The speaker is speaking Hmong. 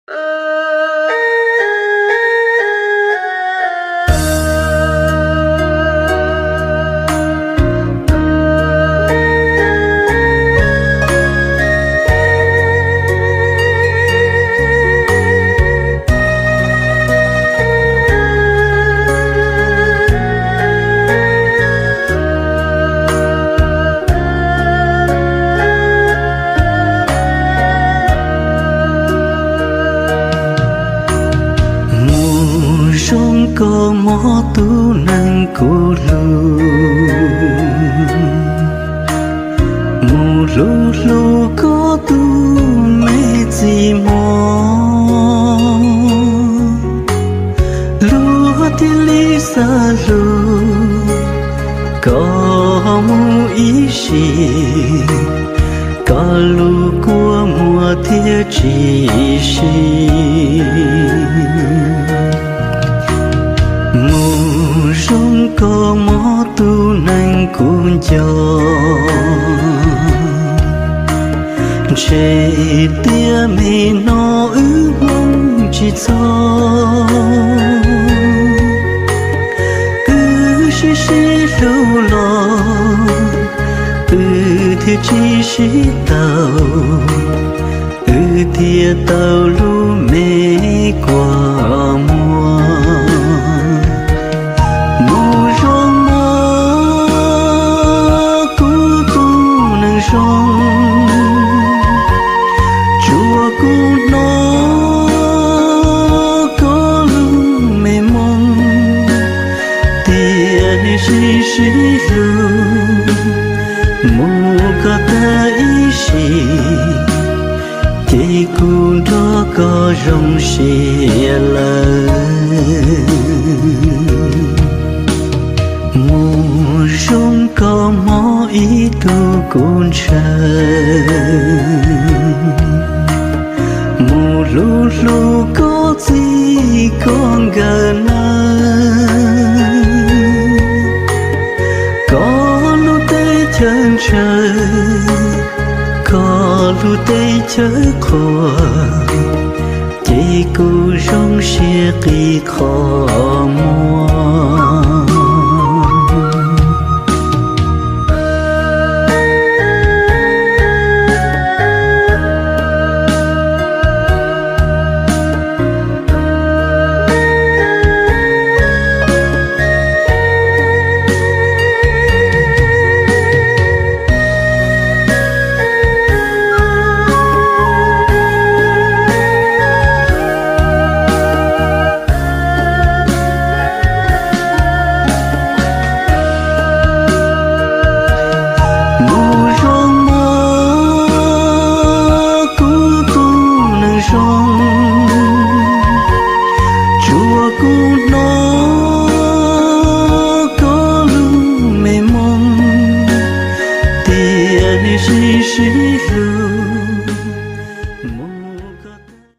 Mus zoo koj mob tus neeg kuv hlub, mus hlub hlub koj tus me txiv mog. Luag thiaj li xav hlub koj mus ib sim, koj lub kua muag thiaj tsis sib. Mus zoo koj mob tus neeg kuv nco, ntshe tias me no wb hmoob tsis txog, wb sib sib hlub los wb thiaj tsis sib tau, wb thiaj tau lub me kua muag. Mus zoo mog kuv tus neeg zoo, tsuas kuv hnov koj lub me moog, tias nej sib sib hlub mus kom tag ib sim, ces kuv nrog koj zoo siab lawm. Mus zoo koj mob ib tug kuv ntshaw, mus hlub hlub koj txij koj nkawm nawb. Koj lub teb chaws ntshaw, koj lub teb chaws qhuas, ces kuv zoo siab qi qhov muag. Mus zoo mog kuv tus neeg zoo,